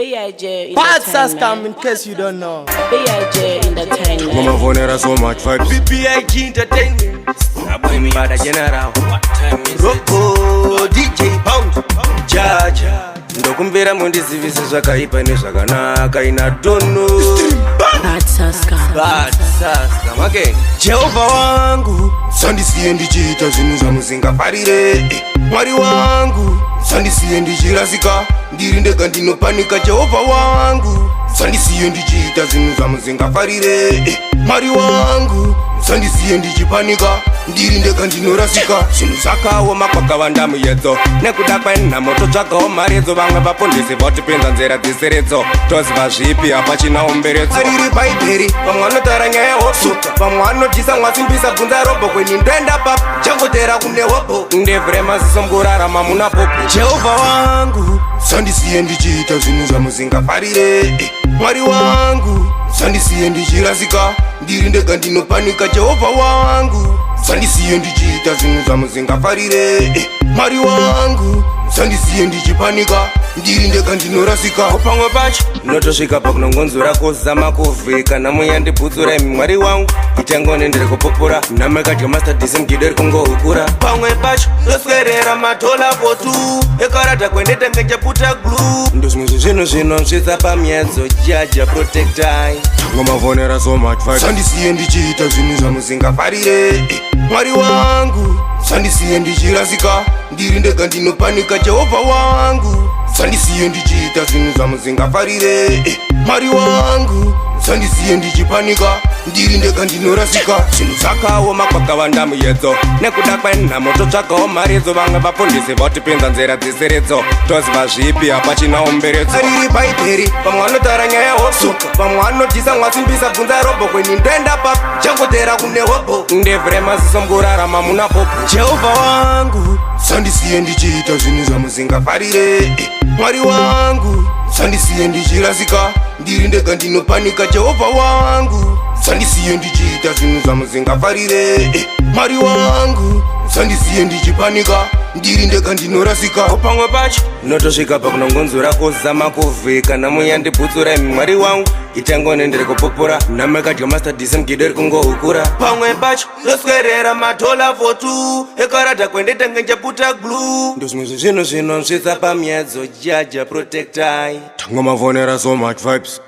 BIJ Bad Saskam, Entertainment. in case you don't know. BIJ Entertainment. Ngomavonera so much vibes. BBIG Entertainment. Bada General. Rocco, DJ Bound. Jaja. Ndokumbira mundizivise zvakaipa nezvakanaka ina dono. Bad Saskam. Bad Saskam. Okay. Jehovha wangu Sandisiye ndichiita zvinhu zvamusingafarire. Mwari wangu, sandisiye ndichirasika, ndiri ndega ndinopanika. Jehovha wangu, sandisiye ndichiita zvinhu zvamusingafarire. Mwari wangu, sandisiye ndichipanika, ndiri ndega ndinorasika. Zvinhu zvakaoma, kwakawanda muyedzo nekuda kwenhamo totsvagawo maridzo. Vamwe vafundisi votipinza nzira dzisiridzo, toziva zvipi, hapachina umberedzo. Riri bhaibheri, vamwe vanotaura nyaya hosu, vamwe vanodyisa mwasimbisa. Bvunza robho kweni ndoenda pap changotera kune hobho. Ndevhure maziso, mukurarama muna popo. Jehovha wangu, sandisiye ndichiita zvinhu zvamusingafarire. Mwari wangu, sandisiye ndichirasika, ndiri ndega ndinopanika. Jehovha wangu, sandisiye ndichiita zvinhu zvamusingafarire. Mwari wangu, sandisiye ndichipanika, ndiri ndega ndinorasika. Pamwe pacho notosvika pakunongonzora kuzama kuvhika namuyandibhutsura. Imi Mwari wangu, itangone ndiri kupupura namakadya mastadhisi mugidori kungohukura. Pamwe pacho ndoswerera madhola fotu ekarata kwendetenge chaputa glu. Ndo zvimwe zvezvinhu zvinosvitsa pamiedzo. Jaja, protectai. Ngomavonera so much vibes. Sandisiye ndichiita zvinhu zvamusingafarire. Mwari wangu, sandisiye ndichirasika, ndiri ndega ndinopanika. Jehovha wangu, sandisiye ndichiita zvinhu zvamusingafarire. Mwari wangu, sandisiye ndichipanika, ndiri ndega ndinorasika. Zvinhu zvakaoma, kwakawanda muyedzo nekuda kwenhamo totsvagawo maridzo. Vamwe vafundisi votipinza nzira dzisiridzo, toziva zvipi, hapachina umberedzo. Riri bhaibheri, vamwe vanotaura nyaya hosu, vamwe vanodyisa mwasimbisa. Bvunza robho kweni ndoenda pap changotera kune hobho. Ndevhure maziso, mukurarama muna popo. Jehovha wangu, sandisiye ndichiita zvinhu zvamusingafarire. Mwari wangu, sandisiye ndichirasika, ndiri ndega ndinopanika. Jehovha wangu, sandisiye ndichiita zvinhu zvamusingafarire. Mwari wangu, sandisiye ndichipanika, ndiri ndega ndinorasika. Pamwe pacho notosvika pakunongonzora kuzama kuvhika namuyandibhutsura. Imi Mwari wangu, itangone ndiri kupupura namakadya mastadhisi mugidori kungohukura. Pamwe pacho ndoswerera madhola fotu ekarata kwendetenge chaputa glu. Ndo zvimwe zvezvinhu zvinosvitsa pamiedzo. Jaja, protectai. Ngomavonera so much vibes.